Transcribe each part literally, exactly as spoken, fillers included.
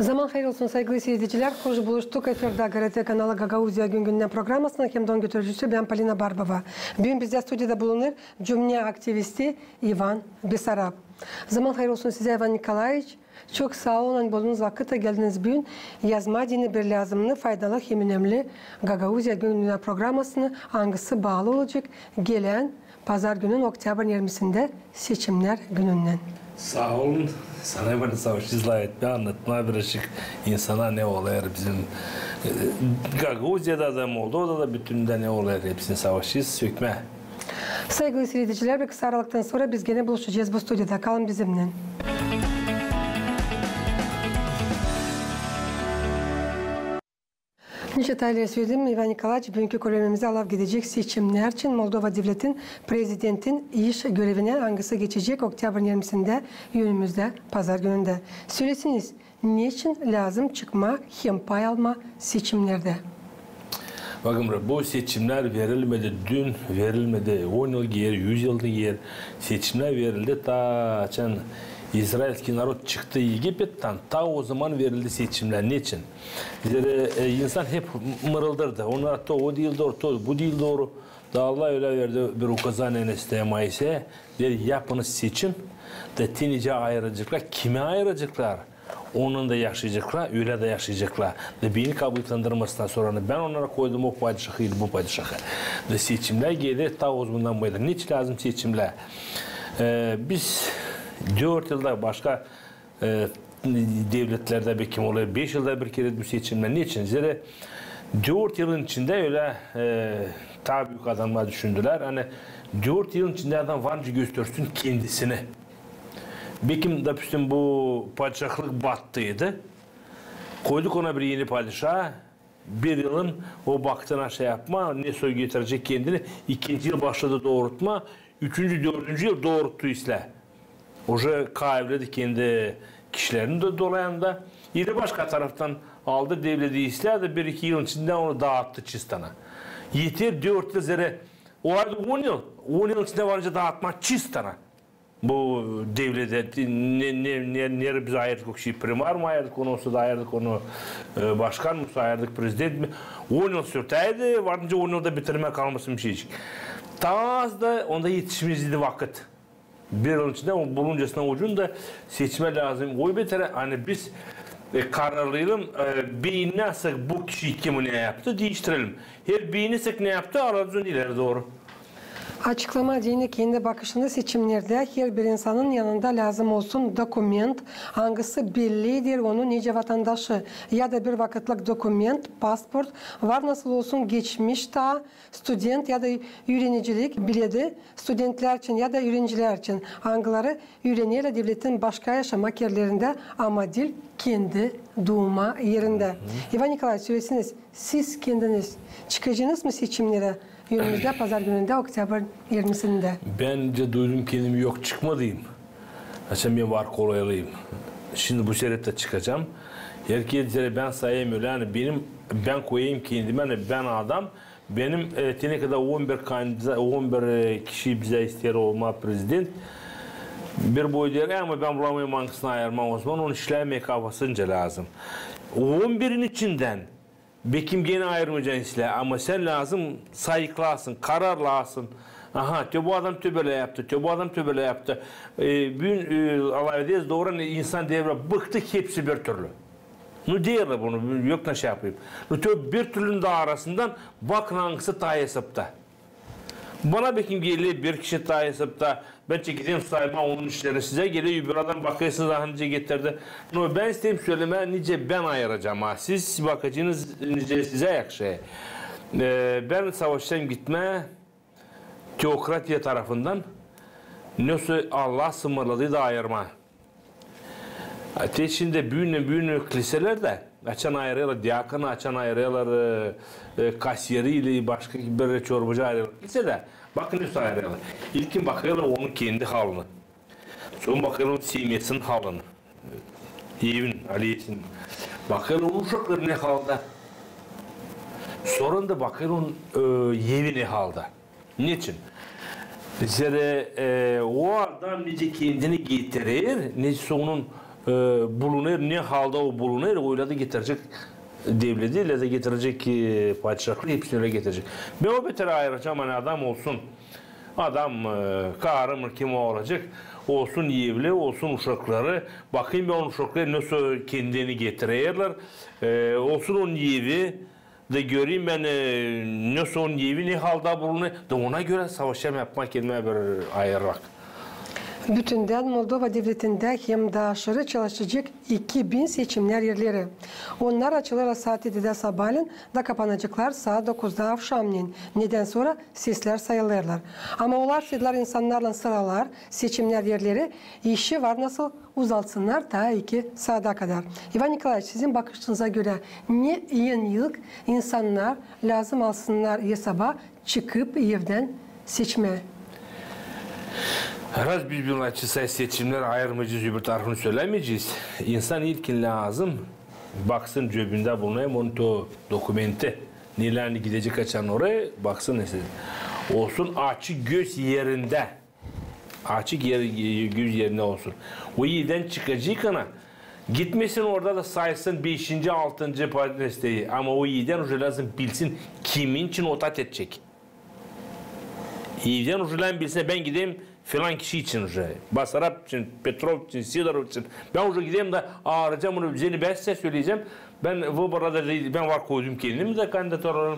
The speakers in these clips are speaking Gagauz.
Zaman hayır olsun, saygılı siiredicilär. Hoş buluştuk. Efirdä GRT kanalı Gagauziya gün-gündän programasının hem dä onun götürücüsü bän, Polina Barbova. Büün bizdä studiyada bulunêr Cumnä aktivisti İvan Besarab. Zaman hayır olsun sizä, İvan Nikolaeviç. Çok saa olun, ani buldunuz vakıt da geldiniz büün yazmaa deyni bir lääzımnı, faydalı hem önemli Gagauziya gün-gündän programasını, angısı baalı olacek gelän pazar günün, oktyabrın irmisindä, seçimnär günündän. Saa olun. Sana bana savaşçı izah etmää, annatmaa birazcık insana ne olêr bizim, e, Gagauziyada da, Moldovada da, bütündä ne olêr, hepsini savaşçı sökmää. Saygılı siiredicilär, bir kısa aralıktan sora biz genä buluşacez bu studiyada. Kalın bizimnän. Nicä taa ileri söledim, İvan Nikolaeviç, büünkü körülmämizdä laf gidecek seçimnär için, Moldova devletin prezidentin iş görevinä, angısı geçecek oktyabrın irmisindä, önümüzdä pazar günündä. Sölesiniz, neçin lääzım çıkmaa hem pay almaa seçimnerdä? Bakın, bu seçimnär verilmedi dün, verilmedi on yıl geeri, üz yıl geeri. Seçimnär verildi taa açan izraelskiy narod çıktı Egipettän, taa o zaman verildi seçimnär. Neçin? Zerä, e, insan hep mırıldardı. Onnar to o diil dooru, to bu diil dooru. Da Allah ölä verdi bir ukazaniya, ne isteer Moiseä, der: yapınız seçim, da te nicä ayıraceklar, kimi ayıraceklar, onunnan da yaşayaceklar, ölä dä yaşayaceklar. Da beni kabıtlandırmasınnar sora, ani bän onnara koydum o padişahı, bu padişahı. Da seçimnär geler taa o zamandan beri. Neçin lääzım seçimnär? E, biz dört yılda başka e, devletlerdä bekim olêr beş yılda bir kerä bu seçimnär. Neçin? Zerä dört yılın içindä ölä, e, taa büük adamnar düşündülär, ani dört yılın içindä adam var nicä göstersin kendisini. Bekim, допустим, bu padişahlık battıydı. Koyduk ona bir eni padişah. Bir yılın o baktı, ne şey yapmaa, ne soy getirecek kendini. İkinci yıl başladı doorutmaa. Üçüncü, dördüncü yıl dooruttu islää. Уже kaybedi kendi kişilerini dä dolayan da. İli başka taraftan aldı devleti islää da bir-iki yılın içindä onu daattı çistana. Yeter dört yıl zerä. O aydı on yıl. On yılın içindä var nicä daatmaa çistana bu devleti, ne, ne, ne, nere biz ayırdık o kişiyi, primar mı ayırdık onu, osa da ayırdık onu, e, başkan mı, osa ayırdık prezident mi? On yıl sürtäydi, var nicä on yılda bitirmää, kalmasın bir şeycik. Taa az da onda etişmez idi vakıt. Bir yılın içindä o buluncasına ucunda seçmää lääzım. O beter, ani biz, e, kararlayalım, e, beenmezsek bu kişiyi, kim ne yaptı, diiştirelim. Eer beenersek, ne yaptı, alacez onu ileri dooru. Açıklamaa deyni kendi bakışını seçimnerdä herbir insanın yanında lääzım olsun dokument, angısı belleder onu nicä vatandaşı, ya da bir vakıtlık dokument, pasport, var nasıl olsun geçmiş taa, student ya da üürenicilik biledi studentlär için ya da üürencilär için, angıları üürenerlär devletin başka yaşamak erlerindä, ama diil kendi duuma erindä. İvan Nikolaeviç, sölesiniz, siz kendiniz çıkacanız mı seçimnerä önümüzdä pazar günündä, oktyabrın irmisindä? Bän nicä duydum kendimi, yok, çıkmadıyım. Açan bän var kolaylıyım. Şindi bu sefer dä çıkacam. Herkez üzerä bän sayayım ölä, ani benim, bän koyayım kendimi, ani bän adam, benim, e, tenekada on bir kandida-, on bir, e, kişi bizä isteer olmaa prezident. Bir boy deer, e, ama bän bulamayım angısını ayırmaa, o zaman onu işlämää kafasınca lääzım. On birin içindän bekim genä ayırmayacan islää, ama sän lääzım sayıklayasın, kararlayasın. Aha, te bu adam te bölä yaptı, te bu adam te bölä yaptı. E, büün, e, alay ederiz, dooru, ani insan deerlär, bıktı, hepsi bir türlü. Nu, deerlär bunu, yok ne şey yapayım. Nu, te bir türlünün dä arasından bakın, angısı taa esapta. Bana bekim geler bir kişi taa esapta, bän çekeceğim saymaa onun işlerini, sizä geler öbür adam, bakêrsınız, aha nicä getirdi. Nu, bän isteerim sölemää, nicä bän ayıracam, ha. Siz bakacanız, nicä sizä yakışêr. E, bän savaşacam gitmää teokratiya tarafından, ne osa Allah sınırladı da ayırmaa. A, te şindi büün, büün kliselerdä açan ayırêrlar diakonu, açan ayırêrlar, e, e, kasiyeri ile başka bir çorbacı ayırêrlar klisedä. Bakın, nasıl ayırêrlar. İlkin bakêrlar onun kendi halını. Sora bakêrlar onun semyasının halını. Evin, ailesin. Bakêrlar onun uşakları ne halda. Sora da bakêrlar onun, e, evi ne halda. Neçin? Zerä, e, o adam nicä kendini getirer, nicä onun, e, bulunêr, ne halda o bulunêr, ölä dä getirecek devleti, ölä dä getirecek, e, padişahlıı, hepsini ölä getirecek. Bän o beter ayıracam, ani adam olsun. Adam, e, karı mı, kim o olacek, olsun evli, olsun uşakları. Bakayım bän, onun uşakları nasıl kendini getirerlär. E, olsun onun evi, da göreyim bän, e, nasıl onun evi, ne halda bulunêr. Da ona görä savaşacam yapmaa kendimä bir ayırmak. Bütündän Moldova devletindä hem dä aşırı çalışacek iki bin seçimnär erleri. Onnar açılêr saat edidä sabaalän da kapanaceklar saat dokuzda avşamneyin, nedän sora seslär sayılêrlar. Ama olar sıdılar insannarlan sıralar, seçimnär erleri, işi var nasıl uzaltsınnar taa iki saada kadar. İvan Nikolaeviç, sizin bakışınıza görä, ne en ilk insannar lääzım alsınnar esaba çıkıp evdän seçmää? Раз biz bunnar için seçimnär ayırmayacez, öbür tarafını sölämeyecez. İnsan ilkin lääzım baksın cöbündä bulunayım onun o dokumenti. Neylän gidecek, açan oraya baksın, neysä. Olsun açık göz erindä. Açık er, göz erindä olsun. O evdän çıkacek ana, gitmesin orada da saysın beşinci, altıncı pa-, neysä. Ama o evdän uje lääzım bilsin, kimin için otat edecek. Evdän uje lääzım bilsin, bän gideyim filan kişi için uje. Basarap için, Petrov için, Sidorov için. Bän uje gideyim da aarayacam onu, üzerindä bän sizä söleyecäm. Bän vıborda da, bän var koydum kendimi dä kandidaturayı.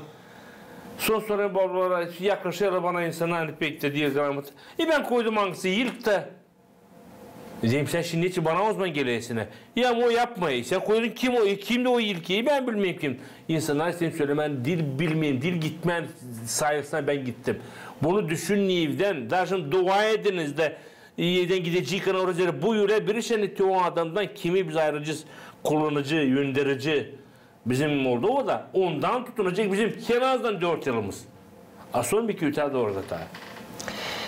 Sora, sora bana, yaklaşêrlar bana insannar, ani pek dä diil gramotno. E, bän koydum angısı ilk dä. Deerim, sän şindi neçin bana o zaman gelersin? Ya, ama o yapmêêr. Sän koydun, kim o? E, kimdi o ilki? E, bän bilmeerim kim. İnsannar isteerim sölemää, diil bilmeerim, diil gitmää, sayılsın bän gittim. Bunu düşünün evdän, daje dua ediniz dä, evdän gidecek ana oraya, bu ölä bir iş, ani te o adamdan, kimi biz ayıracez kullanıcı, önderci bizim Moldovada, ondan tutunacek bizim en azından dört yılımız. A sora bir kötü dä orada taa.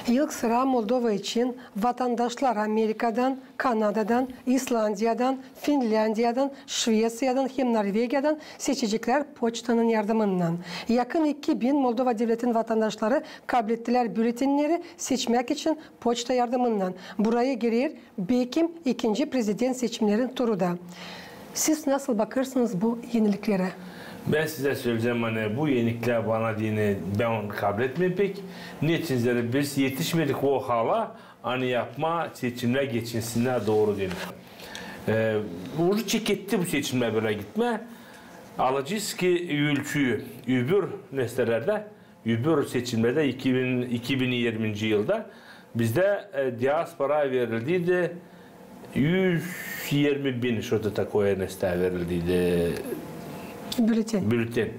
İlk sıra Moldova için vatandaşlar Amerikadan, Kanadadan, İslandiyadan, Finländiyadan, Şvesiyadan hem Norvegiyadan seçeceklär poçtanın yardımınnan. Yakın iki bin Moldova devletin vatandaşları kablettilär bülletenneri seçmäk için poçta yardımınnan. Buraya girer, bekim, ikinci prezident seçimnerin turu da. Siz nasıl bakêrsınız bu eniliklerä? Bän sizä söleyecäm, ani bu enilikler bana deyni, bän onu kabletmeerim pek. Neçin zerä biz etişmedik o hala, ani yapmaa seçimnär geçinsinnär dooru deyni. E, uje çeketti bu seçimnär bölä gitmää. Alacez ki ölçüyü, öbür neställerdä, öbür seçimnerdä iki bin, iki bin irminci yılda bizdä, e, diaspora verildiydi üz irmi bin, что-то такое, nestä verildiydi. Bülten. Bülten.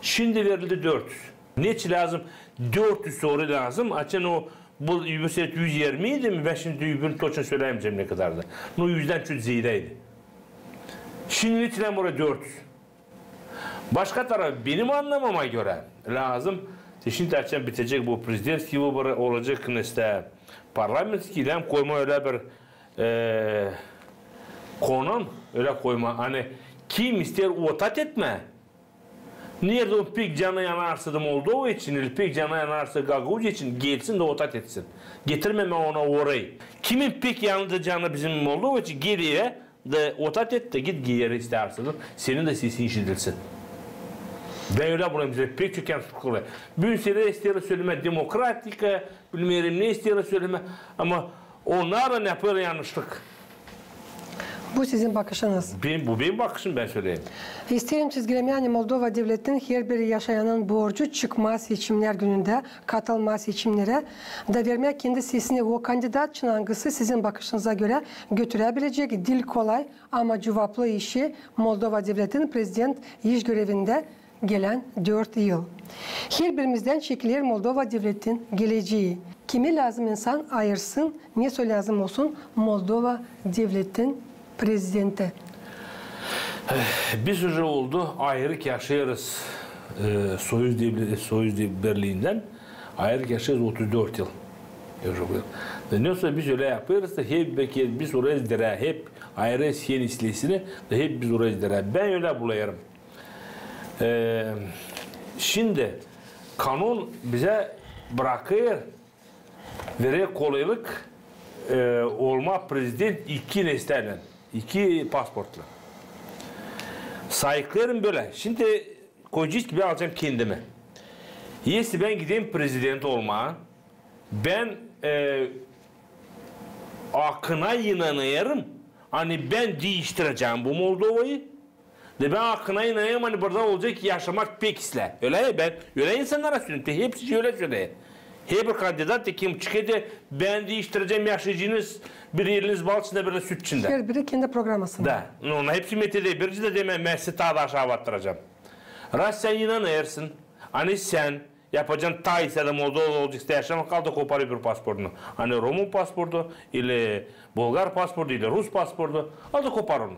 Şindi verildi dört üz. Neçin lääzım? Dört üz soru lääzım. Açan o, bu, bu sefer üz irmi idi mi? Bän şindi öbürünü toçno sölämeyecäm ne kadardı. Nu, üzdän çok zeedäydi. Şindi neçin lääzım oraya dört üz? Başka taraf, benim annamama görä, lääzım, şindi açan bitecek bu prezidentskiy vıborı, olacek nestä parlamentskiy, lääzım koymaa ölä bir, e, konum, ölä koymaa, ani kim isteer otat etmää, neredä onun pek canı yanarsa da Moldova için, ili pek canı yanarsa Gagauziya için, gelsin dä otat etsin. Getirmemää ona orayı. Kimin pek yandı canı bizim Moldova için, gel evä, da otat et da git geeri istärsän. Senin dä sesin işidilsin. Bän ölä bulayım, pek çok yanlışlık olêr. Büün seni isteerlär sölemää demokratika, bilmeerim ne isteerlär sölemää, ama onnar da yapêr yanlışlık. Bu sizin bakışınız. Bän, bu benim bakışım, bän söleyim. İsteerim çizgilemää, ani Moldova devletinin herbir yaşayanın borcu çıkmaa seçimnär günündä, katılmaa seçimnerä da vermää kendi sesini o kandidat için, angısı sizin bakışınıza görä götüräbilecek diil kolay, ama cuvaplı işi Moldova devletinin prezident iş görevindä gelän dört yıl. Herbirimizdän çekiler Moldova devletin gelecii. Kimi lääzım insan ayırsın, ne soy lääzım olsun Moldova devletin prezidenti? Biz uje oldu, ayırık yaşêêrız, e, Soyuz devle-, Soyuz dev-, Birliindän. Ayırık yaşêêrız otuz dört yıl. Nesoy biz ölä yapêrız da hep, beki biz orayız derä, hep ayırêrız kendi islesini da hep biz orayız derä. Bän ölä bulayêrım. E, şindi kanon bizä brakêr, verer kolaylık, e, olmaa prezident iki nestälän. iki pasportlu. Sayıklayarım bölä. Şindi koyacez ki bän alacam kendimi. Если bän gideyim prezident olmaa, bän, e, akına inanêrım, ani bän diiştirecäm bu Moldovayı. Da bän akına inanêrım, ani burada olacek yaşamak pek islää. Ölä ya, bän ölä insannara söleyim, te hepsi ölä söleer. Herbir kandidat, te kim çıkêr, deer: bän diiştirecäm, yaşayacınız bir eliniz bal içindä, bir dä süt içindä. Herbiri kendi programasını. Da, no, ona hepsi metede, birinci dä demää, bän sizi taa da aşaa batıracam. Raz sän inanêrsın, ani sän yapacan taa iyisini, Moldovada olacaksın, yaşamak, al da kopar öbür pasportunu. Ani rumun pasportu, ili bulgar pasportu, ili rus pasportu, al da kopar onu.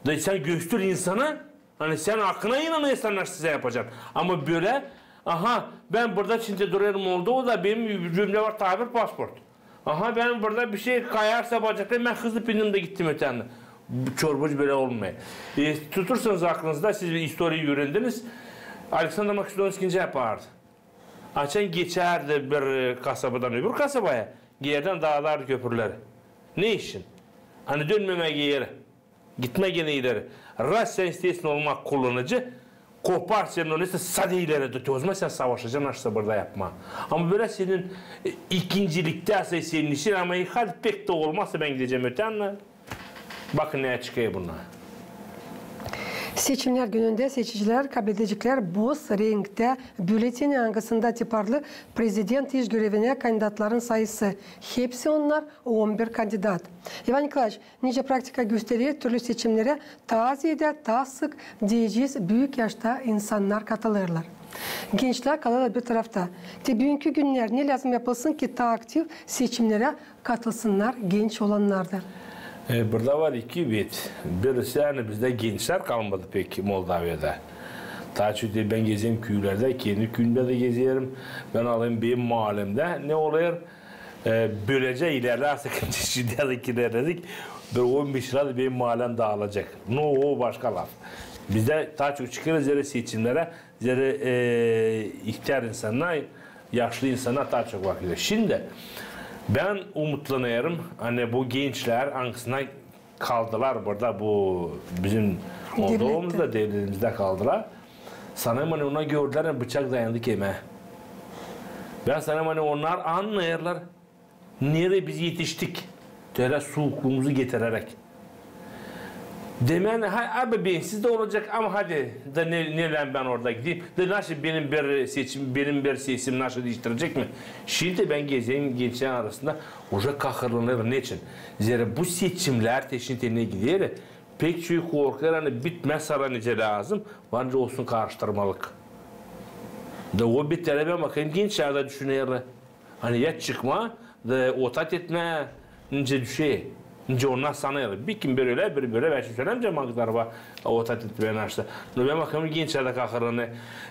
Da sän göster insana, ani sän akına inanêrsın, nasıl sän yapacan. Ama bölä, aha, bän burada şindi durêrım Moldovada, benim cübümdä var taa bir pasport. Aha, bän burada bir şey kayarsa bacaklarım, bän hızlı bindim da gittim ötän. Çorbacı bölä olmêêr. E, tutursanız aklınızda, siz istoriyayı üürendiniz. Aleksandr Makedonskiy nicä yapardı? Açan geçärdi bir, e, kasabadan öbür kasabaya, geerdän daalardı köpürleri. Ne için? Ani dönmemää geeri. Gitmää genä ileri. Raz sän isteersin olmaa kullanıcı, kopar sän onu, sat ileri, da te o zaman sän savaşacan, aşsa burada yapmaa. Ama bölä senin, e, ikinciliktä, senin için, ama, e, hadi pek dä olmazsa bän gidecäm ötän. Bakın ne çıkêr bundan. Seçimnär günündä seçicilär kabledecklär boz renktä bülleteni, angısında tiparlı prezident iş görevinä kandidatların sayısı. Hepsi onnar on bir kandidat. İvan Nikolaeviç, nicä praktika gösterer, türlü seçimnerä taa zeedä, taa sık deyecez büük yaşta insannar katılêrlar. Gençlär kalêrlar bir tarafta. Te büünkü günnär ne lääzım yapılsın ki taa aktiv seçimnerä katılsınnar genç olannar da? E, burada var iki bet. Birisi, ani bizdä gençlär kalmadı pek Moldovada. Taa çok te bän gezerim küülerdä, kendi küüyümdä dä gezerim. Bän alayım, benim maalämdä ne olêr? E, bölecä ilerlärsäk, şindi dä ilerledik, bir on beş yıla da benim maaläm daalacek. No, o başka laf. Bizdä taa çok çıkêrız seçimnerä, zerä, e, ihtär insannar, yaşlı insannar taa çok vakıt. Şindi bän umutlanêrım, ani bu gençlär, angısına kaldılar burada, bu bizim Moldovamızda, devletimizdä kaldılar. Sanêrım, ani onnar gördülär, ani bıçak dayandı kemää. Bän sanêrım, ani onnar annêêrlar, neredä biz etiştik, tölä suukluumuzu getireräk. Demää, ha, abi, bensiz dä olacek, ama hadi, da ne, ne lääzım bän orada gideyim, da nasıl benim bir seçim, benim bir sesim nasıl diiştirecek mi? Şindi bän gezerim gençlär arasında, uje kahırlanêrım. Neçin? Zerä bu seçimnär te şindi ne gider, pek çok korkêr, ani bitmää sara nicä lääzım, var nicä olsun karıştırmalık. Da o biteri, bän bakêrım, gençlär dä düşünerlär. Ani ya çıkmaa, da otat etmää, nicä düşer, nicä onnar sanêrlar. Bir kim bir ölä, bir bölä, bän şindi sölämeycäm, angıları var otat etmää, naşta. No, bän bakêrım, gençlär dä kahırlanêr.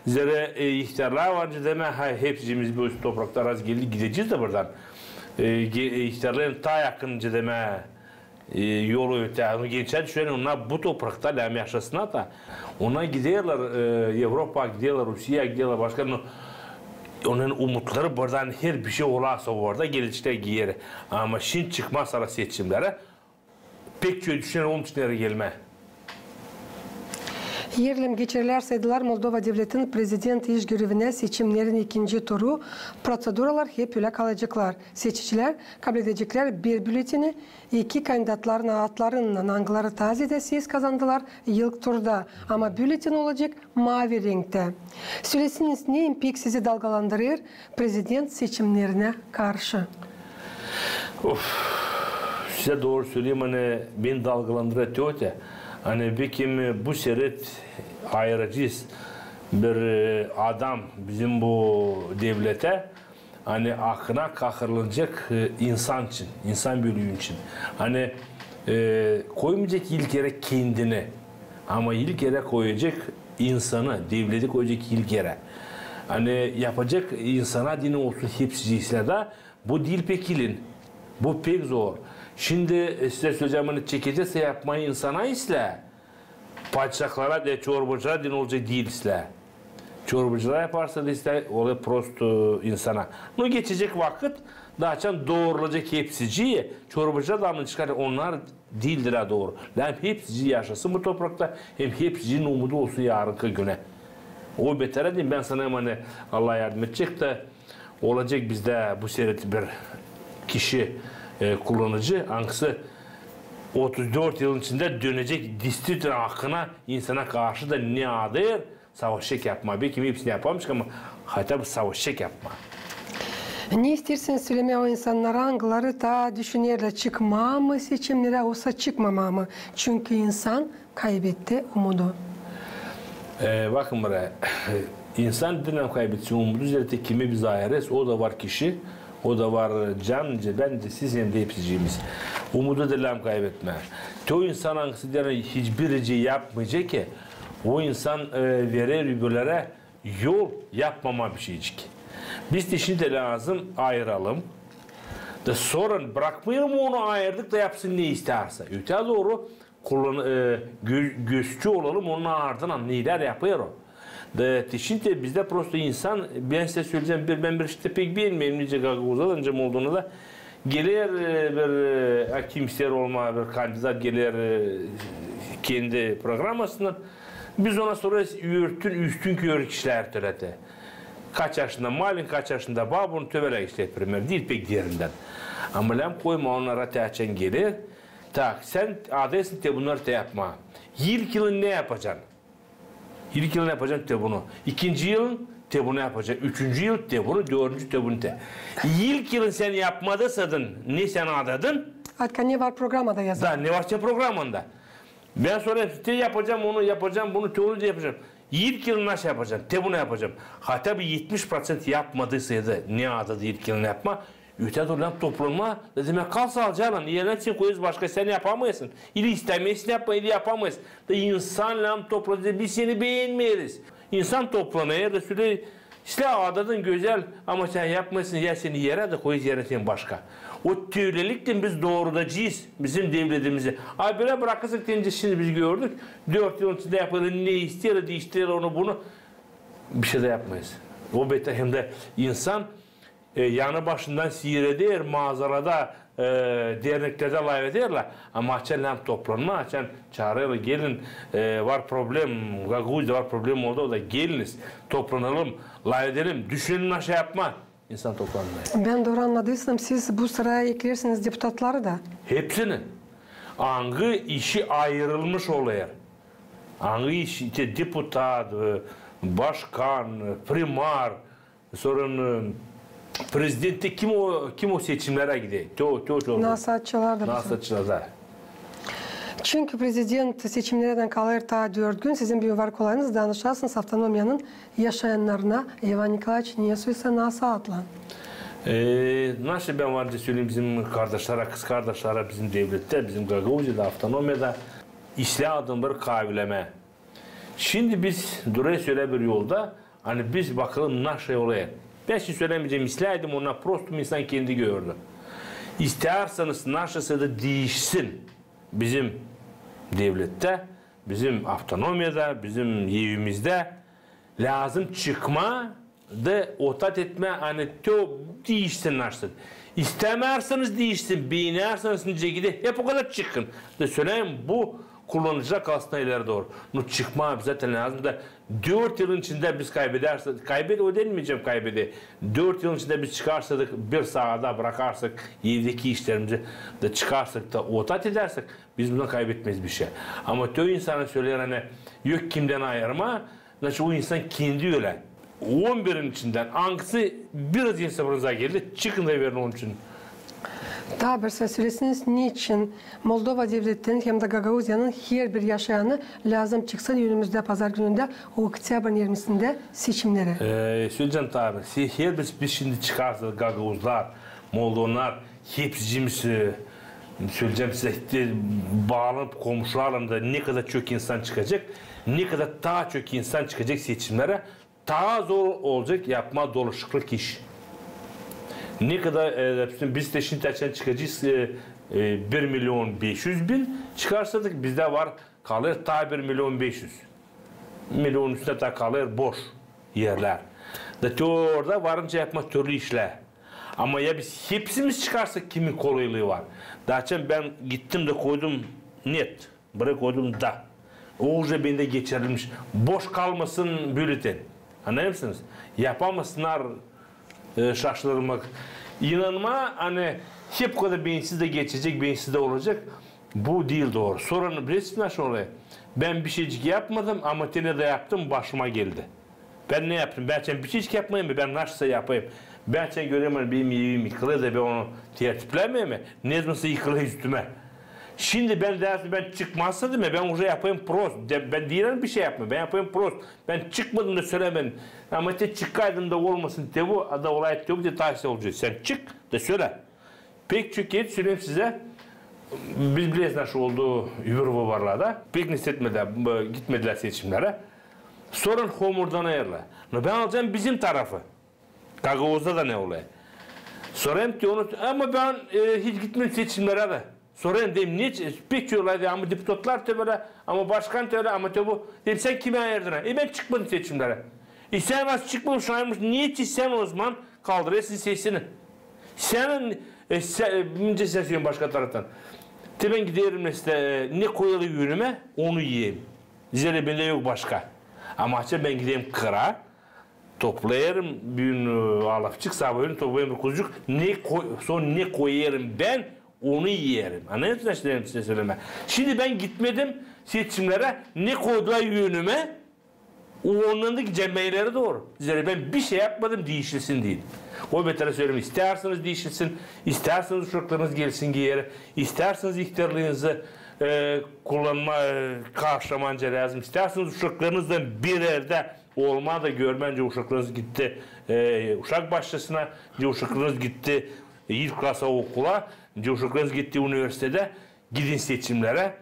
Zerä, e, ihtärlär var nicä demää, ha, hepsimiz bu toprakta raz geldik, gidecez dä buradan. E, ge-, e, ihtärlän taa yakın nicä demää, e, yolu ötää. Onu gençlär düşüner, onnar bu toprakta lääzım yaşasınnar da. Onnar giderlär, e, Evropa giderlär, Rusiya giderlär, başka, no, onnarın umutları buradan herbir şey olarsa orada gelecekler geeri. Ama şindi çıkmaa sara seçimnerä, pek çok düşüner, onun için erä gelmää. Eer lääzım geçirelärsä, Moldova devletin prezident iş görevinä seçimnerin ikinci turu, proţeduralar hep ölä kalaceklar. Seçicilär kabledeceklär bir bülleteni iki kandidatların adlarınnan, angıları taa zeedä ses kazandılar ilk turda. Ama bülleten olacek maavi renktä. Sölesiniz, ne pek sizi dalgalandırêr prezident seçimnerinä karşı? Of, sizä dooru söleyim, ani beni dalgalandırêr te, ani bir kim bu seret ayıracez bir, e, adam bizim bu devletä, ani akına kahırlanacek, e, insan için, insan bölüü için. Ani, e, koymayacek ilk erä kendini, ama ilk erä koyacek insanı, devleti koyacek ilk erä. Ani yapacek insana deyni olsun hepsi islää da, bu diil pek ilin. Bu pek zor. Şindi, e, sizä söleyecäm, ani çekecek yapmaa insana islää, paçaklara da, çorbacılara deyni olacek diil islää. Çorbacılara yaparsa da islää, olêr prost, e, insana. No, geçecek vakıt, Da açan doorulacek hepsicii, çorbacı adamın çıkar, onnar diildir ha dooru. Lääzım hepsicii yaşasın bu toprakta, hem hepsiciinin umudu olsun yaarınkı günä. O beterä deyim, bän sanêrım, ani Allah yardım edecek da olacek bizdä bu sefer bir kişi, e, kullanıcı, angısı otuz dört yılın içindä dönecek действительно akına, insana karşı da ne adêr, savaşacek yapmaa. Belki hepsini yapamayacek, ama хотя бы savaşacek yapmaa. Ne isteersiniz sölemää o insannara, angıları taa düşünerlär, çıkmaa mı seçimnerä, osa çıkmamaa mı? Çünkü insan kaybetti umudu. E, bakın buraya. İnsan diil lääzım kaybetsin umudu, özellikle kimi biz ayırêrız, o da var kişi, o da var can, bän dä, siz hem dä hepsicimiz. Umudu diil lääzım kaybetmää. Te o insan, angısı deyni hiçbir şey yapmayacek ki, o insan, e, verer öbürlerä yol yapmamaa bir şeycik. Biz te şindi lääzım ayıralım. Da sora brakmayalım onu, ayırdık da yapsın ne isteerse. Ötää dooru kullan-, e, gö-, gözcü olalım onun ardından, nelär yapêr o. Da te şindi bizdä prosto insan, bän sizä söleyecäm, bir, bän bir şey pek beenmeerim, nicä gagauzda da, nicä moldovada da. Geler, e, bir, e, kim isteer olmaa, bir kandidat geler, e, kendi programasından. Biz ona sorêrız, örtün, üstün körü kişilär tölätä. Kaç yaşında malin, kaç yaşında babun, töbelää işlär, primer, diil pek derindän. Ama lääzım koymaa onnara te açan geler. Tak, sän adêrsın te bunnarı te yapmaa. İlk yılın ne yapacan? İlk yılın yapacan te bunu. İkinci yılın te bunu yapacan. Üçüncü yıl te bunu, dördüncü te bunu te. İlk yılın sän yapmadıysaydıın, ne sän adadın? Atka ne var programada yazılı? Da, ne var senin programanda? Bän sorêrım, te yapacam onu, yapacam bunu, te onu da yapacam. İlk yılın nasıl yapacam? Te bunu yapacam. Хотя бы etmiş proţent yapmadıysaydı, ne adadı ilk yılın yapmaa, ötää dooru lääzım toplanmaa, da demäk, kal saalıcaklan, elinä sän koyêrsın başka, sän yapamêêrsın. İli istämeersin yapmaa, ili yapamêêrsın. Da insan lääzım toplanmaa, biz seni beenmeeriz. İnsan toplanêr da söleer, islää adadın gözäl, ama sän yapmêêrsın, ya seni erär da koyêrız erinä seni başka. O tölä-likten biz doorudacez bizim devletimizi. A bölä brakêrsın, deyni şindi biz gördük, dört yılın içindä yapêrlar ne isteerlär, diiştirer onu bunu. Bir şey dä yapmêêrız. O beter hem dä insan e, yanı başından siireder, maazalada, e, derneklerdä lafederlär, ama açan lääzım toplanmaa, açan çaarêrlar, gelin, e, var problem, Gagauziyada var problem, orada da geliniz, toplanalım, lafedelim, düşünelim, nasıl yapmaa. İnsan toplanmêêr. Bän dooru annadıysam, siz bu sıraya ekleersiniz deputatları da. Hepsini. Angı işi ayırılmış olêr. Angı iş, işte, deputat, e, başkan, e, primar, sora, e, prezident te kim o, kim o seçimnerä gider? Te o, te o, te o. Nasaatçılar da. Nasaatçılar da. Çünkü prezident seçimnerädän kalêr taa dört gün, sizin büün var kolayınız danışasınız avtonomiyanın yaşayannarına. İvan Nikolaeviç, ne söleyäsiniz nasaatlan? E, nasıl bän var nicä söleyim bizim kardaşlara, kızkardaşlara, bizim devlettä, bizim Gagauziyada, avtonomiyada islää adın bir kavileme. Şindi biz durêrız ölä bir yolda, ani biz bakalım, nasıl olêr. Bän şindi sölämeyecäm, islää adın, onnar prosto insan kendi gördü. İsteerseniz, nasıl sa da diişsin bizim devlettä, bizim avtonomiyada, bizim evimizdä, lääzım çıkmaa da otat etmää, ani te o diişsin, nasıl. İstämeerseniz diişsin, beenerseniz nicä gider, hep o kadar çıkın. Da söleyim, bu kullanıcılar kalsın ileri dooru. Nu, çıkmaa bizdä lääzım da dört yılın içindä biz kaybedersäk, kaybeder, o demeyecäm kaybeder. Dört yılın içindä biz çıkarsaydık, bir saada brakarsak evdeki işlerimizi da çıkarsak da otat edersek, biz bundan kaybetmeeriz bir şey. Ama te o insana söleer, ani yok kimdän ayırmaa, Значит, o insan kendi ölä. On birin içindän angısı biraz insan geldi, çıkın da verin onun için. Taa bir söz sölesiniz, neçin Moldova devletin hem dä Gagauziyanın herbir yaşayanı lääzım çıksın önümüzdä pazar günündä, oktäbrün irmisindä seçimnerä? Ee, söleyecäm taa bir. Se-, herbir biz şindi çıkarsak, gagauzlar, moldovlar, hepsicimiz, e, söleyecäm sizä, te, baalanıp komşularlan da ne kadar çok insan çıkacek, ne kadar taa çok insan çıkacek seçimnerä, taa zor olacek yapmaa dolaşıklık iş. Ne kadar, e, допустим, biz te şindi açan çıkacez, e, e, bir milyon beş üz bin çıkarsaydık, bizdä var, kalêr taa bir milyon beş üz. Milyon üstündä taa kalêr boş erlär. Da te orada varınca yapmaa türlü işlär. Ama ya biz hepsimiz çıkarsak, kimin kolaylıı var? Daçan bän gittim dä koydum нет, buraya koydum да. O uje bendä geçirilmiş. Boş kalmasın bületen. Annêêrsınız? Yapamêêrsınız e, şaşırmak. İnanmaa, ani hep o kadar bensiz dä geçecek, bensiz dä olacek. Bu diil dooru. Sora bilersiniz, nasıl olêr? Bän bişeycik yapmadım, ama te ne dä yaptım, başıma geldi. Bän ne yaptım? Bän sän bişeycik yapmayım mı? Bän nasılsa yapayım. Bän sän görerim, ani benim evim yıkılêr da bän onu tertiplämeyim mi? Ne zamansa yıkılêr üstümä. Şindi bän deersiniz, bän çıkmazsaydım ya, bän uje yapayım prost. De, bän diil bişey yapmayım, bän yapayım prost. Bän çıkmadım da sölämedim. Ama te çıkaydım da olmasın te bu, a da olay te bu, te taşsa olacek. Sän çık da sölä. Pek çok kerä söleyim sizä, biz bilersiniz, nasıl oldu öbür vıborlarda. Pek ne istemedilär, gitmedilär seçimnerä. Sora homurdanêrlar. No bän alacam bizim tarafı. Gagauzda da ne olêr? Sora hem te onu, ama bän e, hiç gitmedim seçimnerä dä. Sora hem deerim, ne, pek çok olay deer, ama deputatlar te bölä, ama başkan te ölä, ama te bu. Deerim, sän kimi ayırdın? E, bän çıkmadım seçimnerä. E, sän nasıl çıkmamışın, ayırmış, ne için sän o zaman kaldırêrsın sesini? Sän, e, sän, e, nicä sesini başka taraftan. Te bän giderim, işte, e, ne koyêrlar önümä, onu iyerim. Zerä bendä yok başka. Ama açan bän giderim kıra, toplayêrım büün e, alafçık, sabaaün toplayêrım bir kuzucuk, ne koy, sora ne koyêrım bän, onu iyerim. Annêêrsınız, ne isteerim sizä sölemää? Şindi bän gitmedim seçimnerä, ne koydular önümä, ondan da gidecäm bän ileri dooru. Zerä bän bişey yapmadım diişilsin deyni. O beterä söleerim, isteersiniz diişilsin, isteersiniz uşaklarınız gelsin geeri, isteersiniz ihtärlıınızı e, kullanmaa, e, karşılamaa lääzım, isteersiniz uşaklarınızlan bir erdä olmaa da görmää, nicä uşaklarınız gitti e, uşak başçasına, nicä uşaklarınız gitti e, ilk klasa okula, nicä uşaklarınız gitti universitetä, gidin seçimnerä,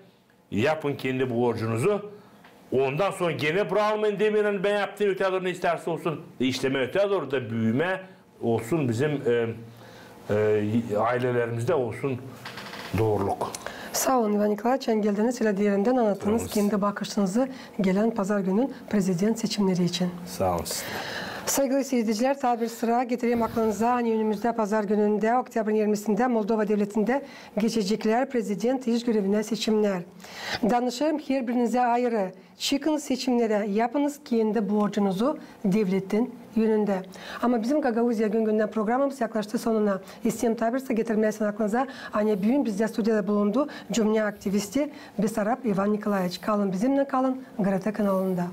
yapın kendi borcunuzu. Ondan sora genä buralmayın, demeyin, ani bän yaptım, ötää dooru ne isteerse olsun. E, işlemää ötää dooru da büümää olsun bizim e, e, aylelerimizdä olsun dooruluk. Saa olun, İvan Nikolaeviç, ani geldiniz, ölä derindän annattınız kendi bakışınızı gelän pazar günün prezident seçimneri için. Saa olun. Saygılı siiredicilär, taa bir sıra getireyim aklınıza, ani önümüzdä pazar günündä, oktyabrın irmisindä Moldova devletindä geçeceklär prezident iş görevinä seçimnär. Danışêrım herbirinizi ayırı. Çıkınız seçimnerä, yapınız kendi borcunuzu devletin önündä. Ama bizim Gagauziya gün-gündän programamız yaklaştı sonuna. İsteerim taa bir sıra getirmää sizin aklınıza, ani büün bizdä studiyada bulundu cumya aktivisti Besarab İvan Nikolaeviç. Kalın bizimnän, kalın GRT kanalında.